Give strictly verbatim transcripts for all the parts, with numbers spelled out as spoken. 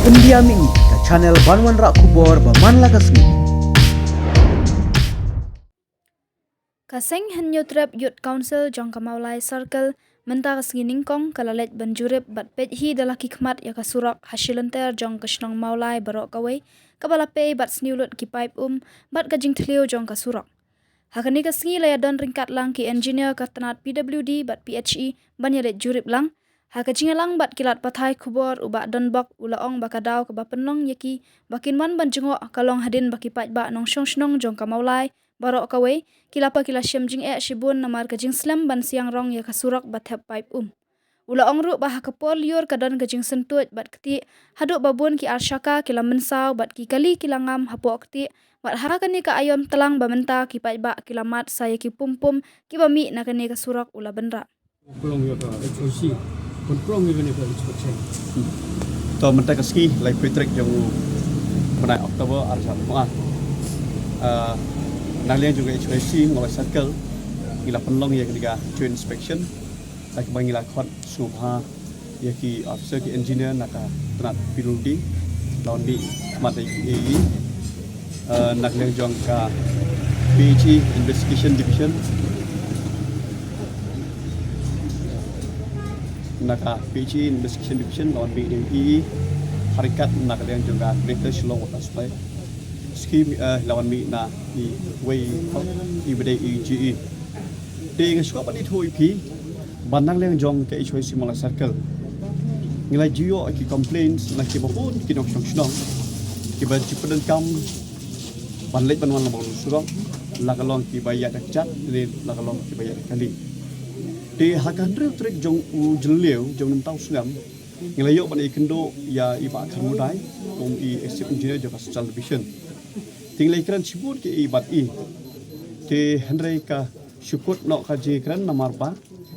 India Mini, ka channel ban wanrah khubor ba man la ka sngi. Ka seng Hynñiewtrep Youth Council jong ka Mawlai Circle mynta ka sngi nyngkong ka la leit ban jurip bad peit hi da la ki khmat ïa ka surok ha shilynter jong ka shnong Mawlai baroh kawei, kaba la pei bad sniew lut ki paip um bad ka jingthliew jong ka surok. Ha kane ka sngi la ïa don ryngkat lang ki engineer ka tnat P W D bad P H E ban ïa leit jurip lang. Ha ka jingïalang bad ki lad pathai khubor, u Bah Donbok u la ong ba ka daw kaba pynlong ïa ki ba kin wan ban jngoh ka long hadien ba ki paidbah nongshong shnong jong ka Mawlai baroh kawei ki la pa ki la shem jingeh shibun namar ka jingslem ban siang rong ïa ka surok ba thep paip um. U la ong ruh ba ha ka por lyiur ka don ka jingsyntuid bad ktieh, haduh ba bun ki arshaka ki la mynsaw bad ki kali ki la ngam hapoh ktieh, bad ha kane ka aïom tlang ba mynta ki paidbah ki la mad sa ïa ki pum pum kiba mih na kane ka surok, u la bynrah. Pynlong ïa ka H Y C, pynlong ïa kane ka inspection. To mynta ka sngi, laiphew tarik jong u bnai October ar hajar arphew ar. Ah, na liang jong ka H Y C Mawlai Circle, ngi la pynlong ïa kane ka joint inspection. Da kaba ngi la khot sngewbha ïa ki officer, ki engineer na ka tnat P W D, la wan mih khmat ïa ki A E, eh, na ka liang jong ka P H E Investigation Division. Na ka P H E Investigation Division la wan mih ïa ki A E, ha ryngkat na ka liang jong ka Greater Shillong Water Supply Scheme, eh, la wan mih na iwei i ba dei i G E. Te nga sngewbha ban ïathuh ïa phi ba na liang jong ka H Y C Mawlai Circle, ngi la ju ïoh ki complaints na kiba bun ki nongshong shnong kiba ju pyndonkam ban leit ban wan lyngba u surok, la ka long kiba ïaid da kjat ne la ka long kiba ïaid da kali. Te ha ka hynriew tarik jong u Jylliew jong u mynta u snem, ngi la ïoh ban ïakynduh ïa i Bah Kharmudai kum i Executive Engineer jong ka Central Division. Te ngi la ïakren shibun ki i bad i. Te hynrei ka shu kut noh ka jingïakren namar ba,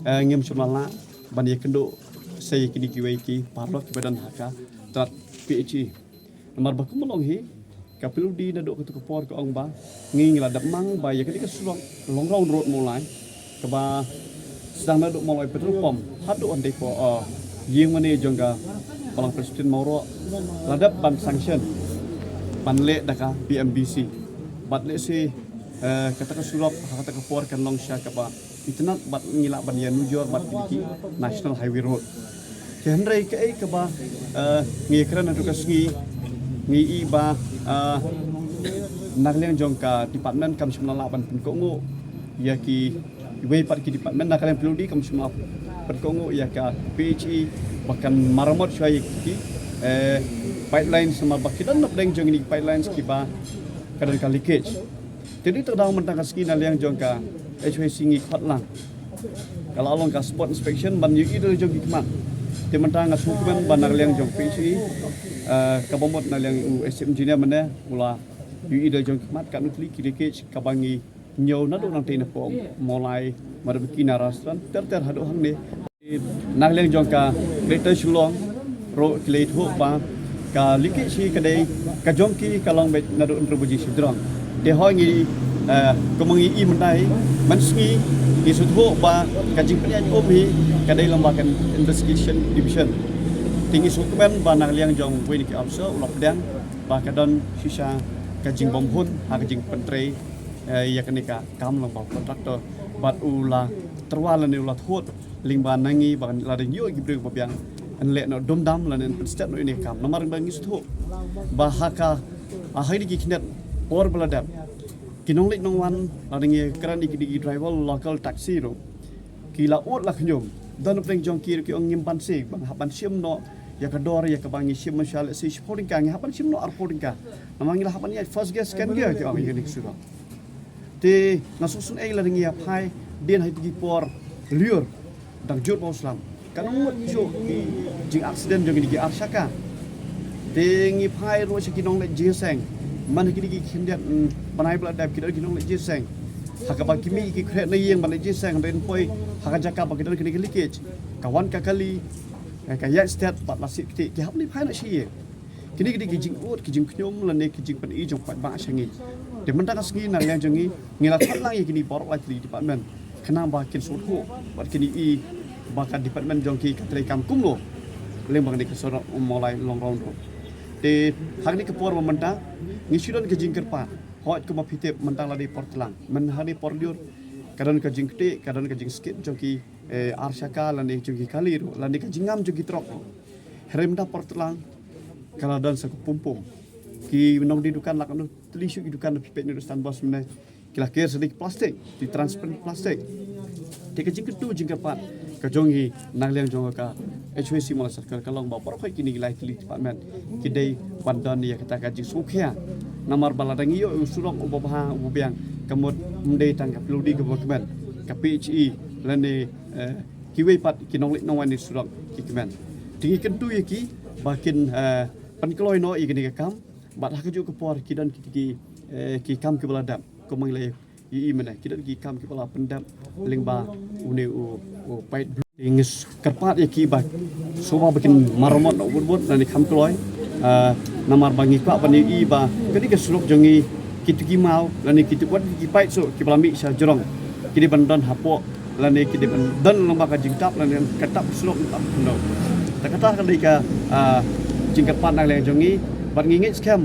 eh, ngim shym la lah ban ïakynduh sa ïa kine kiwei ki paralok kiba don ha ka tnat P H E. Namar ba kumba long hi, ka P W D naduh katu ka por ka ong ba ngi, ngi la dep mang ba ïa kane ka surok Long Round Road Mawlai, kaba sdang naduh Mawlai petrol pump haduh hynrei hapoh, eh, ïing mane jong ka Balang Presbyterian Mawroh, la dep ban sanction ban leh da ka P M B C. Bad lehse, eh, kata ka surok ha kata ka por kan long sha kaba itynnad bad ngi lah ban ïa nujor bad ki National Highway Road. Te hynrei kaei kaba, eh, ngi kren haduh ka sngi, ngi i ba, eh, na ka liang jong ka department kam shym la lah ban pynkohnguh ïa ki, iwei pat ki department na ka liang P W D kam shym la pynkohnguh ïa ka P H E ba kan maramot shuwa ïa ki, eh, pipelines, namar ba ki don na pdeng jong kine ki pipelines kiba ka don ka leakage. Te dei to dang mynta ka sngi na liang jong ka H Y C ngi khot lang, ka la long ka spot inspection ban ïohi da la jong ki khmat. Te mynta nga sngewkmen ba na liang jong P H E, eh, kaba mut na liang u Executive Engineer mynne u la ïohi da la jong ki khmat, katno tylli ki leakage kaba ngi ñiew naduh nangtei na pdeng Mawlai, Madabaki, Narastan, ter ter haduh hangne. Na liang jong ka Greater Shillong ruh ki la ïathuh ba ka leakage hi ka dei ka jong ki ka long beit naduh hynriew baje shajrong. Te hooid ngi, eh, kumba ngi i mynta hi, mynsngi ngi sngewthuh ba ka jingpynïaid um hi ka dei lyngba ka Investigation Division. Te ngi sngewkmen ba na liang jong uwei na ki officer u la pdiang ba ka don shisha ka jingbymhun ha ka jingpyntrei, eh, ïa kane ka kam lyngba u contractor bad u la tyrwa lane u la thut lyngba na ngi ba lada ngi ïoh ki briew ba biang, yn leh noh dum dam lane yn pynstet noh ïa kane ka kam. Namar ba ngi sngewthuh ba ha ka, ha kine ki khyndiat por ba la dep, ki nongleit nongwan, lada ngi kren ïa kine ki driver local taxi ruh, ki la ud la khñium. Don na pdeng jong ki ruh ki ong ngim banse, ba nga hap ban shim noh ïa ka dor ïa kaba ngi shim mynshuwa, lehse shiphew tyngka, ngi hap ban shim noh arphew tyngka. Namar ngi la hap ban ïaid first gear, second gear, ki ong ïa kane ka surok. Te nga sngewsynei lada ngi ïa phai dien ha kito ki por lyiur, dang jur ba u slam, kan ym mut shuh ki jing accident jong kine ki arshaka. Te ngi phai ruh sha ki nongleit jingïaseng. Man ha kine ki khyndiat, mm, bnai ba la dep ki don ki nongleit jingïaseng, ha kaba ki mih ki khreh na ïing ban leit jingïaseng, hynrei poi ha ka jaka ba ki don kine ki leakage, ka wan ka kali, eh, ka ïaid stet bad la siat ktieh, ki hap ban phai noh sha ïing. Kine ki dei ki jingud, ki jingkhñium lane ki jingpyni jong paidbah sha ngi. Te mynta ka sngi na liang jong ngi, ngi la khot lang ïa kine baroh lai tylli ki department khnang ba kin sngewthuh bad kin ïohi ba ka department jong ki ka treikam kumno lyngba kane ka surok Mawlai Long Round Road. Te ha kane ka por ba mynta ngi shu don ka jingkyrpad. Hooid, kumba phi tip mynta la dei por tlang, mynta ha kane por lyiur ka don ka jingktieh, ka don ka jingskit jong ki, eh, ar shaka lane jong ki kali ruh lane ka jingngam jong ki trok ruh. Hynrei mynta por tlang ka la don sa ka pum pum. Ki nongdie dukan la ka noh tylli shuh ki dukan, phi peit na Rajasthan Bus mynne ki la ker sa da ki plastik, ki transparent plastik. Te ka jingkyntu jingkyrpad ka jong ngi na liang jong ka H Y C Mawlai Circle ka long ba baroh kine ki lai tylli department ki dei ban don ïa kata ka jingsngewkhia. Namar ba lada ngi ïoh u surok uba bha uba biang, ka mut ym dei tang ka P W D kaba kmen, ka P H E lane, eh, kiwei pat ki nongleit nongwan surok ki kmen. Te ngi kyntu ïa ki ba kin, eh, pynkloi noh ïa kane ka kam. Bad ha kajuh ka por ki don ki, ki, eh, ki kam kiba la dep, kumba ngi la ïohi mynne ki don ki kam kiba la pyndep lyngba une u, u pait blue. Ngi kyrpad ïa ki ba shuwa ba kin maramot noh bun bun lane kham kloi. Ah, namar ba ngi kwah ban ïohi ba kane ka surok jong ngi, kito ki maw lane kito wat ki pait shuh kiba la mih sha jrong, ki dei ban don hapoh lane ki dei ban don lyngba ka jingtap lane ka tap surok tap khyndew. Te kata ka dei ka, ah, jingkyrpad na liang jong ngi. Bad ngi ngeit skhem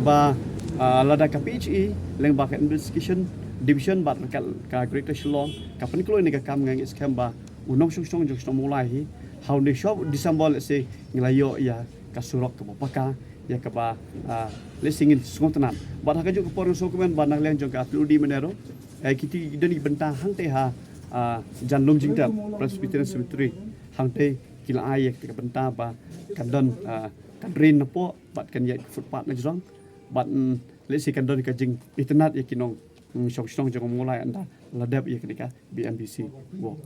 ba, ah, lada ka P H E lyngba ka Investigation Division bad ka, ka Greater Shillong ka pynkloi ïa kane ka kam, nga ngeit skhem ba u nongshong shnong jong shnong Mawlai hi ha une u December, let's say, ngi la ïoh ïa ka surok kaba paka, ïa kaba, ah, let's say, ngin sngewtynnat. Bad ha kajuh ka por nga sngewkmen ba na liang jong ka P W D mynne ruh, eh, kito ki don ki bynta hangtei ha, ah, Jan Lumjingtep Presbyterian Cemetery, hangtei ki la ai ïa ka bynta ba kan don, ah, ka drain napoh bad kan ïaid footpath na jrong. Bad, mm, let's say, kan don ka jingitynnat ïa ki nong, mm, shong shnong jong Mawlai ynda la dep ïa kane ka B M B C walk.